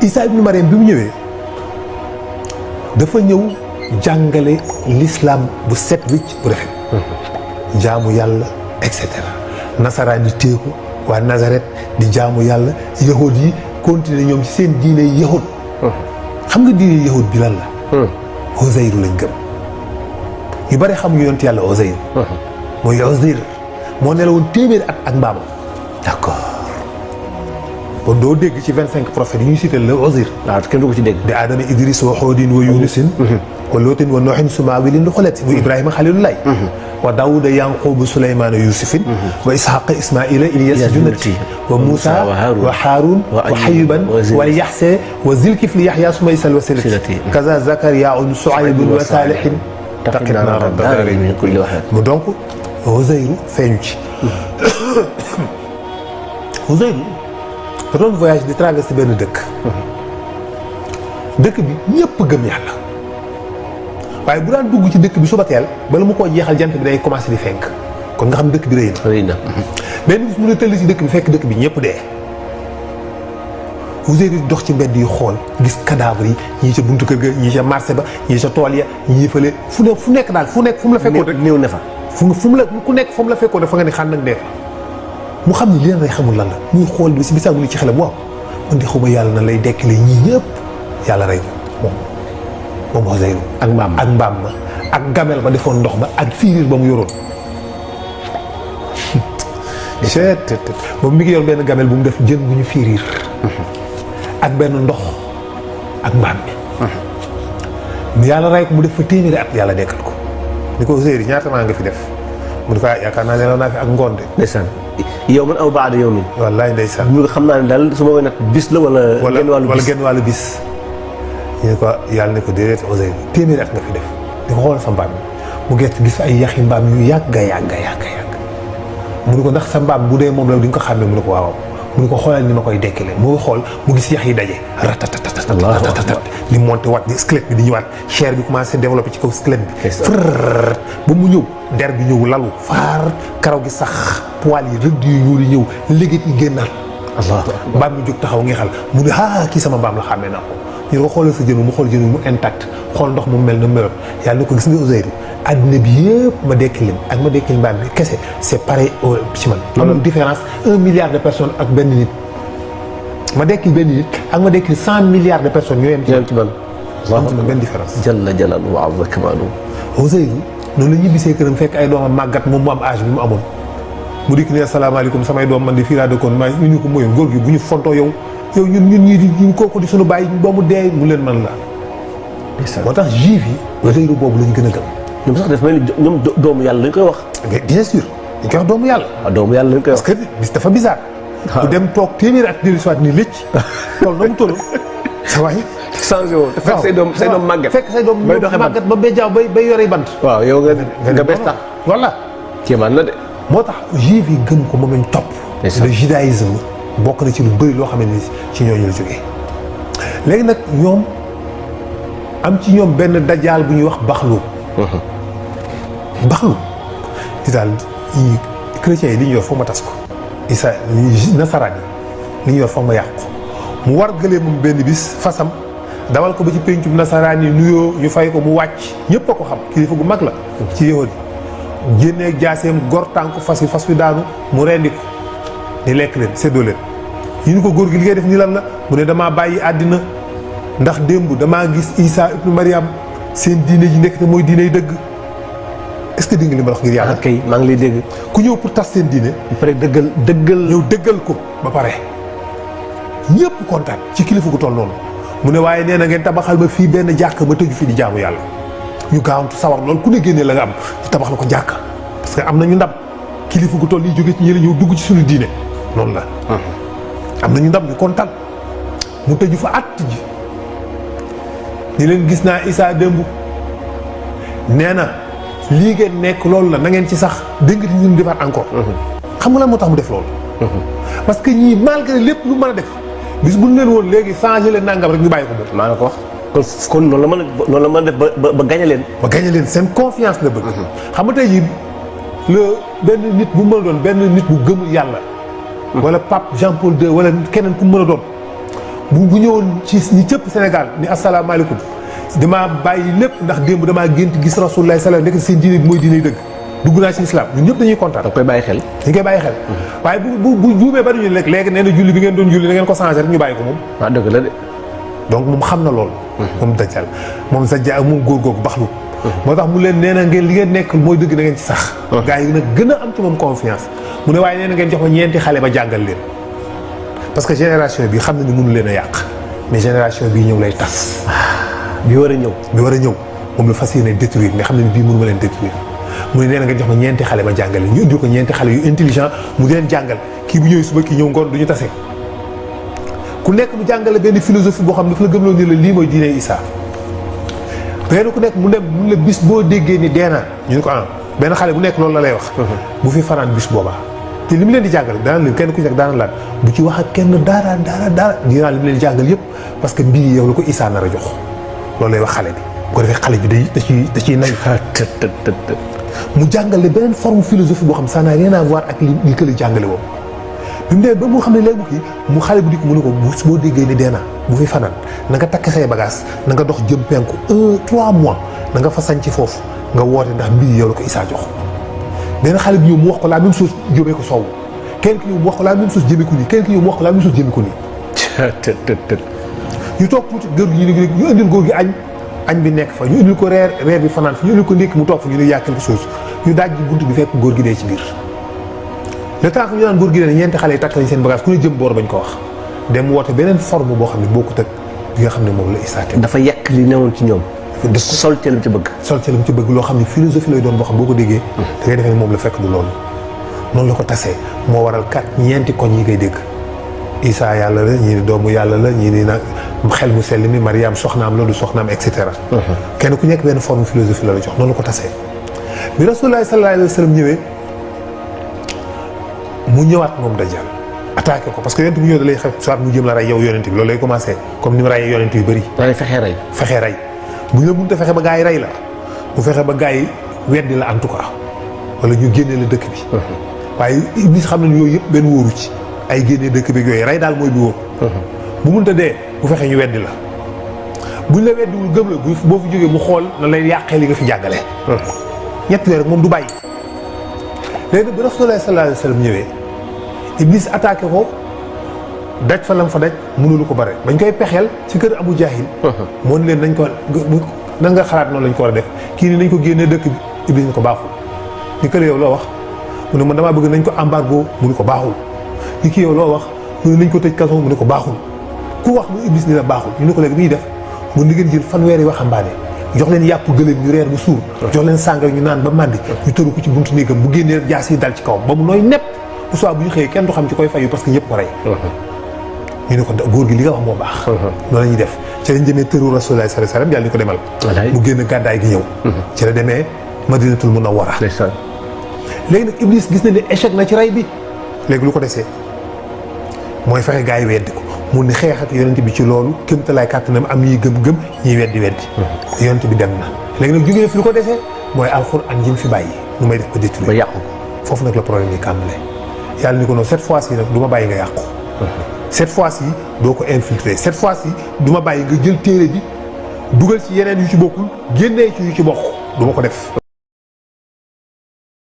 Isa ibnu Mariam bi mu ñëwee dafa ñëw jàngale l'islam bu set wicc bu rafet. jaamu yàlla et cetera nasaraan yi téeku waa Nazareth di jaamu yàlla yahud yi continuer ñoom ci seen diine yahud. xam nga diine yahud bi lan la. Uzayru lañ gëm. yu bari xamuñu yonent yàlla Uzayru. mooy Uzayr moo ne la woon téeméeri at ak mbaamam. d'accord. kon doo dégg ci 25 prophètes yi ñuy cité la Uzayr. waaw kenn du ko ci dégg. di Adama Idris wa Xoodin wa Yunusin. wa Lootin wa Nooxin suma wilin lu xolet wa Ibrahima Xalilulaay. wa Daawuda Yanquba Suleymaana Yusufin. wa Isxaqa Ismaila Ilyas Junati. wa Muusa wa Haarun wa Xayuban wa Yaxse wa Zilkifli Yaxya suma Isal wa Silati. kaza Zakariya Suaybun wa Saalihin. taqinaa rabba min kulli waxid. mu donc Uzayru feeñu ci. Uzayru da doon voyage di traversé benn dëkk. dëkk bi ñëpp gëm yàlla. waaye bu daan dugg ci dëkk bi suba teel bala mu koo jeexal jant bi day commencé di fenk kon nga xam dëkk bi rëy na. benn bis mu ne tëll ci dëkk bi fekk dëkk bi ñëpp dee. Uzayru dox ci mbedd yi xool gis cadavre yi ñii ca buntu kër ga ñii ca marché ba ñii ca tool ya ñii fële fu nekk daal fu mu la fekkoon rek néew ne fa. fu mu la ku nekk fu mu la fekkoon dafa nga ne xànd ak dee fa mu xam ni leen rey xamul lan la muy xool bi si bisaa mu ni ci xelam waaw man di xuma yàlla na lay dekkile ñii ñëpp yàlla rey ko moom Uzayru ak mbaam ma ak gamel ba defoon ndox ba ak fiiriir ba mu yoroon moom mi ngi yor benn gamel bu mu def jën bu ñu fiiriir ak benn ndox ak mbaam mi yàlla rey ko mu def fa téeméeri at yàlla dekkal ko ni ko Uzayru ñaata maa nga fi def mu ne ko yaakaar naa ne naa fi ak ngoon de ndeysaan yow man aw baada yow min wallaay ndeysaan mu xam naa ne daal su ma woy nag bis la wala genn wàllu bis ñu ne ko yàlla ne ko déedéet Uzayru téeméeri at nga fi def di ko xool sa mbaam mu gerte gis ay yaxi mbaam yu yàgg mu ne ko ndax sa mbaam bu dee moom la di nga ko xàmmee mu ne ko waaw mu ne ko xoolal ni ma koy dekkile mu xool mu gis yax yi daje ratatatat li monté waat di squelette bi di ñëwaat chair bi commencé développé ci kaw squelette bi frr ba mu ñëw der bi ñëw lalu faar karaw gi sax poil yi rëdd yu ñuul yi ñëw léegi yi génnaat mbaam mi jóg taxaw ngi xal mu ne kii sama mbaam la xàmmee naa ko ñu ne ko xoolal sa jën mu xool jën mu intact xool ndox mu mel na meloon yàlla na ko gis nga Uzayru adduna bi yëpp ma dekkil leen ak ma dekkil mbaam bi kese c'est pareil ci man amul différence 1 milliard de personnes ak benn nit ma dekkil benn nit ak ma dekkil 100 milliards de personnes ñoo yem ci man amul benn différence jalla jalaaluhu wa azza kamaaluhu Uzayru noonu la ñibbisee këram fekk ay doomam màggat moom mu am âge bi mu amoon mu dikk ne asalaamaaleykum samay doom man di fii laa dëkkoon maa ñu ko mooy góor gi bu ñu fontoo yow ñun ñii di kooku di suñu bàyyi ba mu dee mu leen man la moo tax juif yi Uzayru boobu la ñu gën a gëm ñoom sax dafa mel ni ñoom doomu yàlla lañ koy wax bien sûr dañ koy wax doomu yàlla doomu yàlla lañ koy wax parce que bis dafa bizarre bu dem toog téeméeri at dellu soit ni lëcc loolu na mu toll sa waay changé woo te fekk say doom màgget fekk say doom màgget ba béjjaaw bay yore bant waaw yow nga bees tax voilà kéemaan na de moo tax juif yi gëm ko moom lañ topp le judaïsme bokk na ci lu bëri loo xam ne ci ñooñu la jógee léegi nag ñoom am ci ñoom benn dajaal bu ñuy wax baxlu di daal chrétiens yi li ñu yor foog ma tas ko isa nasaraan yi li ñu yor foog ma yàq ko mu war gëlee moom benn bis fasam dawal ko ba ci péncum nasaraan yi nuyoo ñu fay ko mu wàcc ñëpp a ko xam kilifa gu mag la ci yahud yi génnee jaaseem gor tànk fas wi daanu mu rendi ko di lekk leen séddoo leen ñu ni ko góor gi li ngay def ni lan la mu ne damaa bàyyi àddina ndax démb damaa gis Isa ibnu Mariam seen diine ji nekk te mooy diine yi dëgg est-ce que dégg nga li ma wax ngir yàlla kay maa ngi lay dégg ku ñëw pour tas seen diine ba pare dëggal ñëw dëggal ko ba pare ñëpp kontaan ci kilifa gu toll noonu mu ne waaye nee na ngeen tabaxal ma fii benn jàkk ma tëju fii di jaamu yàlla ñu gaawantu sawar loolu ku ne génnee la nga am ñu tabax la ko jàkk parce que am nañu ndam kilifa gu toll nii jóge ci ñële ñëw dugg ci suñu diine noonu la am nañu ndam ñu kontaan mu tëju fa at ji ni leen gis naa Isa démb nee na lii ngeen nekk loolu la na ngeen ci sax dégg nga ñu defaat encore. xam nga lan moo tax mu def loolu. parce que ñii malgré lépp lu mën a def bis bu ñu leen woon léegi changé leen nangam rek ñu bàyyi ko moom. maa nga ko wax kon noonu la mën a def ba gañe leen. ba gañe leen seen confiance la bëgg. xam nga tey jii benn nit bu mën a doon benn nit bu gëmul yàlla. wala pape Jean Paul II wala keneen ku mën a doon bu ñëwoon ci ñi cëpp Sénégal ni asalaamaaleykum damaa bàyyi lépp ndax démb damaa gént gis Rasulullah sallallahu alayhi wasallam nekk seen diine bi mooy diine dëgg dugg naa ci islam ñun ñëpp dañuy kontaan. da koy bàyyi xel. dañ koy bàyyi xel. waaye bu juumee ba ñu rek léegi nee na julli bi ngeen doon julli da ngeen ko changé rek ñu bàyyi ko moom. waaw dëgg la de. donc moom xam na loolu. moom dajjal moom Dajjal ak moom góor googu baxlu. moo tax mu leen nee na ngeen li ngeen nekk mooy dëgg da ngeen ci sax. gars yi nag gën a am ci moom confiance mu ne waaye nee na ngeen jox ma ñeenti xale ba jàngal leen parce que génération bi xam na ni mënu leen a yàq mais génération bii ñëw lay tas. bi war a ñëw. bi war a ñëw moom la fas yéene détruire mais xam na ni bii mënu ma leen détruire mu ne nee na ngeen jox ma ñeenti xale ba jàngal leen ñu indil ko ñeenti xale yu intelligent mu di leen jàngal kii bu ñëwee suba kii ñëw ngoon du ñu tase ku nekk mu jàngale benn philosophie boo xam ne dafa la gëmloo ni la lii mooy diine Isa benn ku nekk mu dem mun la bis boo déggee ni dee naa ñu ne ko benn xale bu nekk loolu la lay wax. bu fi fanaan bis boobaa te li mu leen di jàngal daana leen kenn ku ci nekk daana laat bu ci wax ak kenn dara dinaa li mu leen di jàngal yëpp parce que mbir yow la ko Isa nar a jox loolu lay wax xale bi bu ko defee xale bi da ciy nañ mu jàngale beneen forme philosophie boo xam ça n'a rien à voir ak li kële jàngale woon bi mu dee ba mu xam ne léegi kii mu xale bu dikk mu ne ko boo déggee ni dee naa bu fi fanaan na nga takk say bagage na nga dox jëm penku 3 mois na nga fa sañ ci foofu nga woote ndax mbir yow la ko Isa jox benn xale bi ñëw mu wax ko la même chose jëmee ko soow kenn ki ñëw mu wax ko la même chose jëmee ko nii kenn ki ñëw mu wax ko la même chose jëmee ko nii ñu toog tuuti góor gi ñu indil góor gi añ bi nekk fa ñu indil ko reer bi fanaan fa ñu indil ko ndékki mu toog fa ñu ne yaa quelque chose ñu daaj ji bunt bi fekk góor gi dee ci biir le temps que ñu naan góor gi dee ñeenti xale yi takk nañ seen bagage ku ne jëm boor bañ ko wax dem woote beneen forme boo xam ne bokkut ak bi nga xam ne moom la Isa teg dafa yàq li newoon ci ñoom. dafa sol ca lu ci bëgg. sol ca lu ci bëgg loo xam ne philosophie lay doon boo xam boo ko déggee da ngay defee ne moom la fekk du loolu noonu la ko tasee moo waral ñeenti koñ yi ngay dégg Isa yàlla la ñii ni doomu yàlla la ñii ni nag xel mu sell mi Mariam soxnaam la du soxnaam et cetera. kenn ku nekk benn forme philosophie la la jox noonu la ko tasee. bi Rasulullah sallallahu alayhi wa sallam ñëwee mu ñëwaat moom Dajjal attaqué ko parce que yonent bu ñëw da lay xew soit mu jëm la rey yow yonent bi loolu lay commencé comme ni mu reyee yonent yu bëri. da lay fexee rey. fexee rey bu ñu la mënut a fexe ba gaa yi rey la mu fexe ba gaa yi weddi la en tout cas wala ñu génne la dëkk bi. waaye Iblis xam nañ yooyu yëpp benn wóoru ci. ay génnee dëkk bi yooyu rey daal mooy bi wóor bu mënta dee bu fekkee ñu weddi la buñ la weddiwul gëm la boo fi jógee mu xool na lay yàqee li nga fi jàngale ñett weer rek moom du bàyyi léegi bi Rasulullah sallallahu alayhi wa sallam ñëwee Iblis attaqué ko daj fa lam fa daj mënulu ko bare bañ koy pexeel ci kër Abu Jahil moo ni leen nañ ko nan nga xalaat noonu lañ ko war a def kii ni nañ ko génnee dëkk bi Iblis ni ko baaxul ni kële yow loo wax mu ne man damaa bëgg nañ ko embargo mu ni ko baaxul ni kii yow loo wax mu ne nañ ko tëj kaso mu ne ko baaxul ku wax mu Iblis ni la baaxul ñu ne ko léegi bi ñuy def mun ni ngeen jël fanweeri waxambaane jox leen yàpp gëléem ñu reer bu suur jox leen sàngal ñu naan ba màndi ñu tëru ko ci buntu néegam bu génnee jaas yi dal ci kawam ba mu nooy nepp bu soit bu ñu xëyee kenn du xam ci koy fayu parce que ñëpp ko rey ñu ne ko góor gi li nga wax moo baax noonu la ñuy def ci lañ jëmee tëru Rasulullah sallallahu alayhi wasallam yàlla ñu ko demal mu génn gàddaay gi ñëw ci la demee Madinatul Munawwara léegi nag Iblis gis na ne échec na ci rey bi léegi lu ko desee mooy fexe gaa yi weddi ko mun ni xeex ak yonent bi ci loolu kéemtalaay kàttanam am ñuy gëm-gëm ñuy weddi yonent bi dem na léegi nag jógee fi lu ko desee mooy alxuraan ji mu fi bàyyi nu may def ko détruire ba yàqu ko foofu nag la problème yi kàmbale yàlla ni ko noonu cette fois-ci nag du ma bàyyi nga yàqu cette fois-ci doo ko infiltrer cette fois-ci du ma bàyyi nga jël téere bi dugal ci yeneen yu ci bokkul génnee ci yu ci bokk du ma ko def